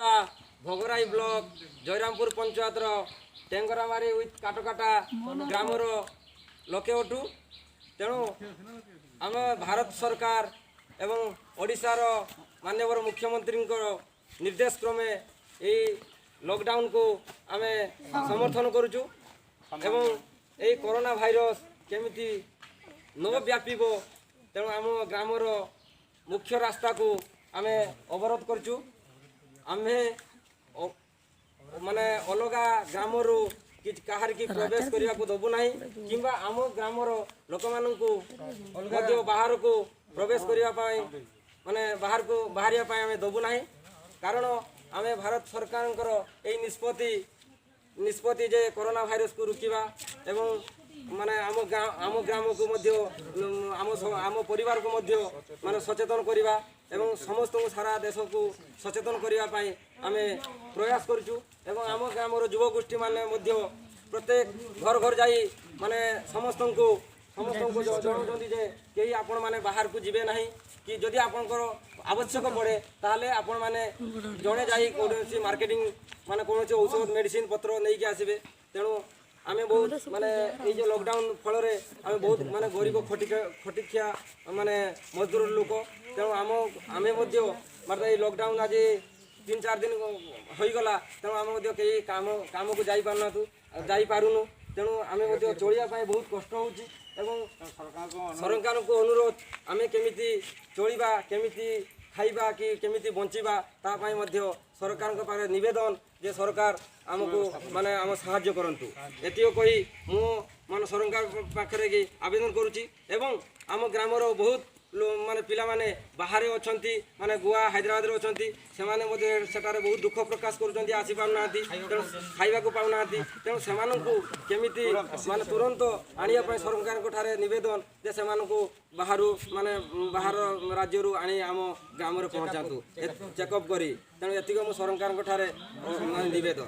ଜିଲ୍ଲା ଭୋଗରାଇ ବ୍ଲକ ଜୟରାମପୁର ପଞ୍ଚାୟତର ଟେଙ୍ଗରାମାରି ୱିଥ୍ କାଟକାଟା ଗ୍ରାମର ଲୋକେ ଅଟୁ। ତେଣୁ ଆମ ଭାରତ ସରକାର ଏବଂ ଓଡ଼ିଶାର ମାନ୍ୟବର ମୁଖ୍ୟମନ୍ତ୍ରୀଙ୍କର ନିର୍ଦ୍ଦେଶ କ୍ରମେ ଏଇ ଲକଡାଉନକୁ ଆମେ ସମର୍ଥନ କରୁଛୁ ଏବଂ ଏଇ କରୋନା ଭାଇରସ୍ କେମିତି ନ ବ୍ୟାପିବ, ତେଣୁ ଆମ ଗ୍ରାମର ମୁଖ୍ୟ ରାସ୍ତାକୁ ଆମେ ଅବରୋଧ କରିଛୁ। ଆମେ ମାନେ ଅଲଗା ଗ୍ରାମରୁ କିଛି କାହାରିକି ପ୍ରବେଶ କରିବାକୁ ଦେବୁ ନାହିଁ କିମ୍ବା ଆମ ଗ୍ରାମର ଲୋକମାନଙ୍କୁ ମଧ୍ୟ ବାହାରକୁ ପ୍ରବେଶ କରିବା ପାଇଁ, ମାନେ ବାହାରକୁ ବାହାରିବା ପାଇଁ ଆମେ ଦେବୁ ନାହିଁ। କାରଣ ଆମେ ଭାରତ ସରକାରଙ୍କର ଏଇ ନିଷ୍ପତ୍ତି ଯେ କରୋନା ଭାଇରସକୁ ରୋକିବା ଏବଂ ମାନେ ଆମ ଗାଁ, ଆମ ଗ୍ରାମକୁ ମଧ୍ୟ, ଆମ ପରିବାରକୁ ମଧ୍ୟ ମାନେ ସଚେତନ କରିବା ଏବଂ ସମସ୍ତଙ୍କୁ, ସାରା ଦେଶକୁ ସଚେତନ କରିବା ପାଇଁ ଆମେ ପ୍ରୟାସ କରୁଛୁ। ଏବଂ ଆମ ଗ୍ରାମର ଯୁବଗୋଷ୍ଠୀମାନେ ମଧ୍ୟ ପ୍ରତ୍ୟେକ ଘର ଘର ଯାଇ ମାନେ ସମସ୍ତଙ୍କୁ ଜଣାଉଛନ୍ତି ଯେ କେହି ଆପଣମାନେ ବାହାରକୁ ଯିବେ ନାହିଁ କି ଯଦି ଆପଣଙ୍କର ଆବଶ୍ୟକ ପଡ଼େ, ତାହେଲେ ଆପଣମାନେ ଜଣେ ଯାଇ କୌଣସି ମାର୍କେଟିଂ, ମାନେ କୌଣସି ଔଷଧ ମେଡ଼ିସିନ ପତ୍ର ନେଇକି ଆସିବେ। ତେଣୁ ଆମେ ବହୁତ ମାନେ ଏଇ ଯେଉଁ ଲକଡାଉନ ଫଳରେ ଆମେ ବହୁତ ମାନେ ଗରିବ ଖଟିଖିଆ ମାନେ ମଜଦୁର ଲୋକ। ତେଣୁ ଆମେ ମଧ୍ୟ ମାନେ ଏଇ ଲକଡାଉନ ଆଜି 3-4 ଦିନ ହୋଇଗଲା। ତେଣୁ ଆମେ ମଧ୍ୟ କେହି କାମକୁ ଯାଇପାରୁନାହାନ୍ତୁ, ଯାଇପାରୁନୁ। ତେଣୁ ଆମେ ମଧ୍ୟ ଚଳିବା ପାଇଁ ବହୁତ କଷ୍ଟ ହେଉଛି ଏବଂ ସରକାରଙ୍କୁ ଅନୁରୋଧ, ଆମେ କେମିତି ଚଳିବା, କେମିତି ଖାଇବା କି କେମିତି ବଞ୍ଚିବା, ତା ପାଇଁ ମଧ୍ୟ ସରକାରଙ୍କ ପାଖରେ ନିବେଦନ ଯେ ସରକାର ଆମକୁ ମାନେ ଆମ ସାହାଯ୍ୟ କରନ୍ତୁ। ଏତିକି କହି ମୁଁ ମାନେ ସରକାର ପାଖରେ କି ଆବେଦନ କରୁଛି। ଏବଂ ଆମ ଗ୍ରାମର ବହୁତ ମାନେ ପିଲାମାନେ ବାହାରେ ଅଛନ୍ତି, ମାନେ ଗୋଆ, ହାଇଦ୍ରାବାଦରେ ଅଛନ୍ତି। ସେମାନେ ମଧ୍ୟ ସେଠାରେ ବହୁତ ଦୁଃଖ ପ୍ରକାଶ କରୁଛନ୍ତି, ଆସିପାରୁନାହାନ୍ତି, ତେଣୁ ଖାଇବାକୁ ପାଉନାହାନ୍ତି। ତେଣୁ ସେମାନଙ୍କୁ କେମିତି ମାନେ ତୁରନ୍ତ ଆଣିବା ପାଇଁ ସରକାରଙ୍କ ଠାରେ ନିବେଦନ ଯେ ସେମାନଙ୍କୁ ବାହାରୁ ମାନେ ବାହାର ରାଜ୍ୟରୁ ଆଣି ଆମ ଗ୍ରାମରେ ପହଞ୍ଚାନ୍ତୁ ଚେକଅପ୍ କରି। ତେଣୁ ଏତିକି ମୁଁ ସରକାରଙ୍କ ଠାରେ ମାନେ ନିବେଦନ।